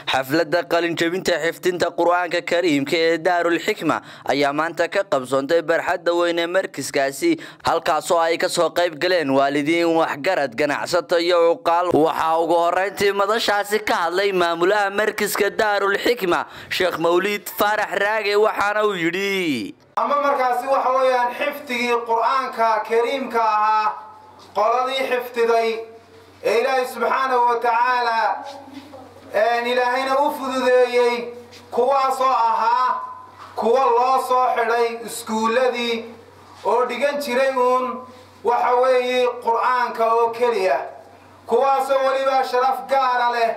Xafladda qalinjabinta xifdinta Qur-aanka Kariimka ee Daarul Xikma ayaa maanta ka qabsoontay barxadda weyn ee markiskaasi, halkaasoo ay kasoo qayb galeen waalidiin, waxgarad, ganacsato iyo cuqaal. Waxaa ugu horeyntii madashaasi ka hadlay maamulaha markiska Daarul Xikma, Sheekh Mawliid Faarax Raage, waxaana uu yidhi: Ama markaasi waxa weeyaan xifdigii Qur-aanka Kariimka ahaa qoladii xifdiday ee Ilaahay subxaanahu wa tacaala Ilaahayna u fududeeyey, kuwaasoo ahaa kuwa loo soo xidhay iskuulladii oo dhigan jiray uun waxa weeye Qur-aanka oo keliya, kuwaasoo weliba sharaf gaara leh.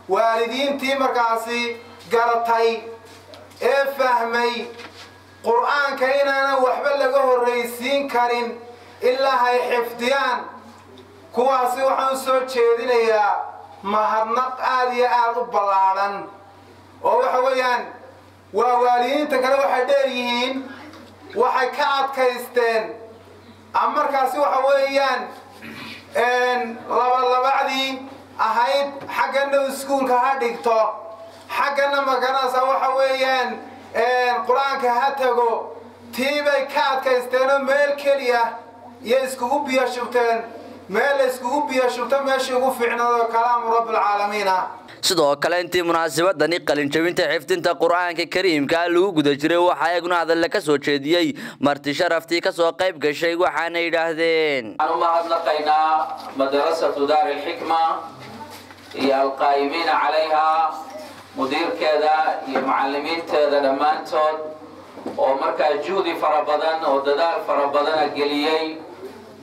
Waalidiintii markaasi garatay ee fahmay Qur-aanka inaanan waxba laga horraysiin karin ilaa hay xifdiyaan, kuwaasi waxaan u soo jeedinayaa mahadnaq aada iyo aada u ballaadhan. Oo waxa weeyaan waa waalidiinta kale waxay dheer yihiin, waxay ka adkaysteen ama markaasi waxa weeyaan labalabacdii ahayd xaggana iskuulka ha dhigto, xaggana maganasa waxa weeyaan Qur-aanka ha tago, tii bay ka adkaysteenoo meel keliya iyo iskugu biyo shubteen, meel la iskugu biyo shubto meeshii ugu fiicnaado kalaamu Rabbilcaalamiin ah. Sidoo kale, intii munaasabadani qalinjabinta xifdinta Qur-aanka Kariimka lagu guda jiray, waxaa iyaguna hadalle ka soo jeediyey marti sharaftii kasoo qayb gashay, waxaana yidhaahdeen: Waxaan u mahadnaqaynaa madrasatu Daari Alxikma iyo alqaa'imiina calayha, mudiirkeeda iyo mucallimiinteeda dhammaantood, oo markaa juhdi fara badan oo dadaal fara badana geliyey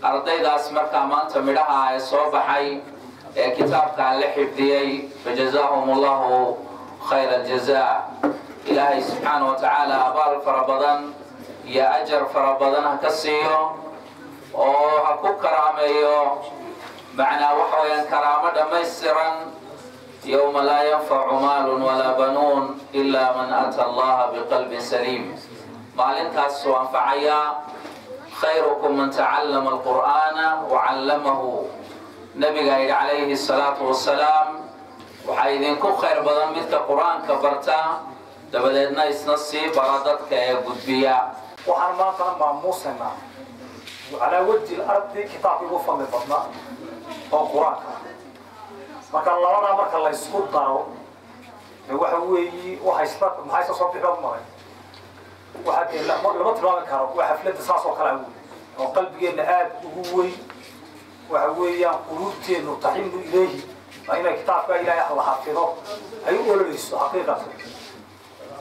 ardaydaas markaa maanta midhaha ee soo baxay ee kitaabkaan la xifdiyey. Fajazaahum Allahu khayra aljaza. Ilaahay subxaana wa tacaala abaal fara badan iyo ajar fara badan ha ka siiyo oo ha ku karaameeyo, macnaa waxa weeyaan karaamo dhammaystiran, yowma laa yanfacu maalun walaa banuun ilaa man ata Allaha biqalbin saliim. Maalintaasuu anfacayaa khayrukum man tacallama alqur'aana wacallamahu. Nabigaa yidhi calayhi asalaatu wasalaam: waxaa idinku khayr badan midka Qur-aanka barta, dabadeedna isna sii bara dadka ee gudbiya. Waxaan maantana maamuusaynaa calaa wajhi lardi kitaabka ugu fadli badnaa oo Qur-aanka. Marka labadaa marka la ysku daro de waxa weeyi waxay maxay soo bixi baad maray, waxaa dee lama tilmaami karo. Waa xafladda saas oo kale ah wey oo qalbigeenna aada ugu weyn. Waxa weeyaan quluubteennu taxinu ilayhi, waa inay kitaabka Ilaahay la xafido ay u ololeyso. Xaqiiqatan,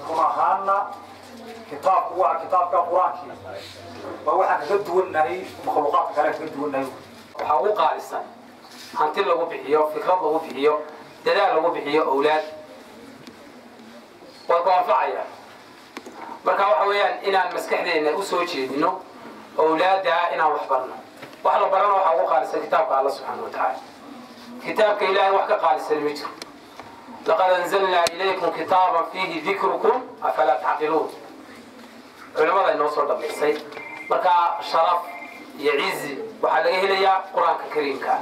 run ahaana, kitaabku waa kitaabka Qur-aankii, waa waxaan kaga duwannahay makhluuqaadka kale kaga duwannahay. Waxaa ugu qaalisan hanti lagu bixiyo, fikrad lagu bixiyo, dadaal lagu bixiyo, owlaad way ku anfacayaan. Marka waxa weeyaan inaan maskaxdeenna usoo jeedino owlaadda, inaan wax barno. Wax la barana waxaa ugu qaalisan kitaabka Alla subxaana wa tacaala. Kitaabka Ilaahay wax ka qaalisan ma jiro. Laqad anzalnaa ilaykum kitaaban fiihi dikrukum afalaa tacqiluun, culimada inoo soo dhamaysay. Marka sharaf iyo cizi waxaa laga helayaa Qur-aanka Kariimka,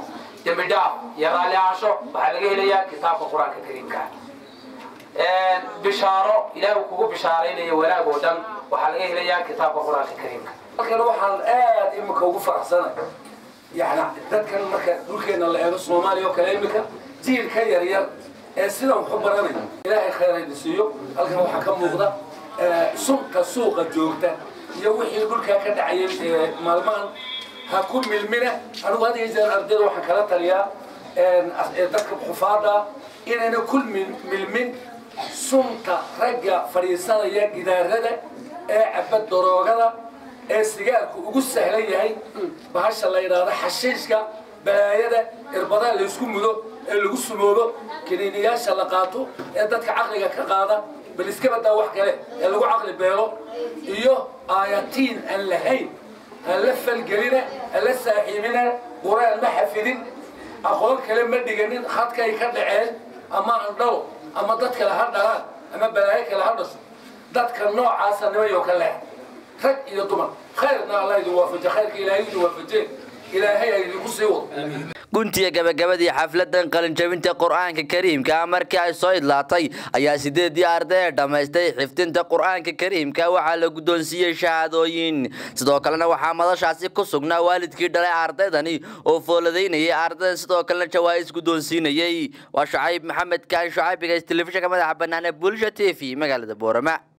dembi dhaaf iyo raalli ahaansho waxaa laga helayaa kitaabka Qur-aanka Kariimka, bishaaro Ilaah uu kugu bishaaraynayo wanaag oo dhan waxaa laga helayaa kitaabka Qur-aanka Kariimka. Halkan waxaan aad imika ugu faraxsanay, yani dadkan marka dhulkeena la eego, Soomaaliya oo kale, imika jiilka yaryar ee sidan waxu baranaya, Ilaahay khayr haydi siiyo. Halkan waxaa ka muuqda sunta suuqa joogta iyo wixii dhulkaa ka dhacayay maalmahan ha ku milmina. Anigu had iyo jeer ardayda waxaan kala taliyaa, dadka xufaada, inayna ku milmin sunta ragga fadhiisanaya gidaarada ee caba daroogada ee sigaarku ugu sahlan yahay, bahasha la yidhaahdo xashiishka, balaayada, irbadaha laysku mudo ee lagu sumoobo, kiniiniyaasha la qaato ee dadka caqliga ka qaada, bal iska badaa wax kale ee lagu caqli beelo iyo aayatiin aan lahayn aan la falgelina, aan la saaxiibina. Qur-aan ma xafidin, aqoon kale ma dhiganin, khadkay ka dhaceen, ama aan dhalo ama dad kale ha dhalaan ama balaayo kale ha dhasho. Dadka noocaasa nimayo ka leex, rag iyo dumar, khayrna Allah idin waafaje, khayrka Ilaahay idin waafajee, Ilaahay ay idinku sii wado. Guntiga gabagabadii xafladan qalinjabinta Qur-aanka Kariimka markii ay soo idlaatay ayaa 8dii arday ee dhammaystay xifdinta Qur-aanka Kariimka waxaa la guddoonsiiyey shahaadooyin. Sidoo kalena waxaa madashaasi ku sugnaa waalidkii dhalay ardaydani oo fooladaynayay ardaydan, sidoo kalena jawaa'is guddoonsiinayay. Waa Shucayb Maxamed Kaan Shucaybiga, telefishinka madaxa bannaan ee Bulsha TV, magaalada Boorama.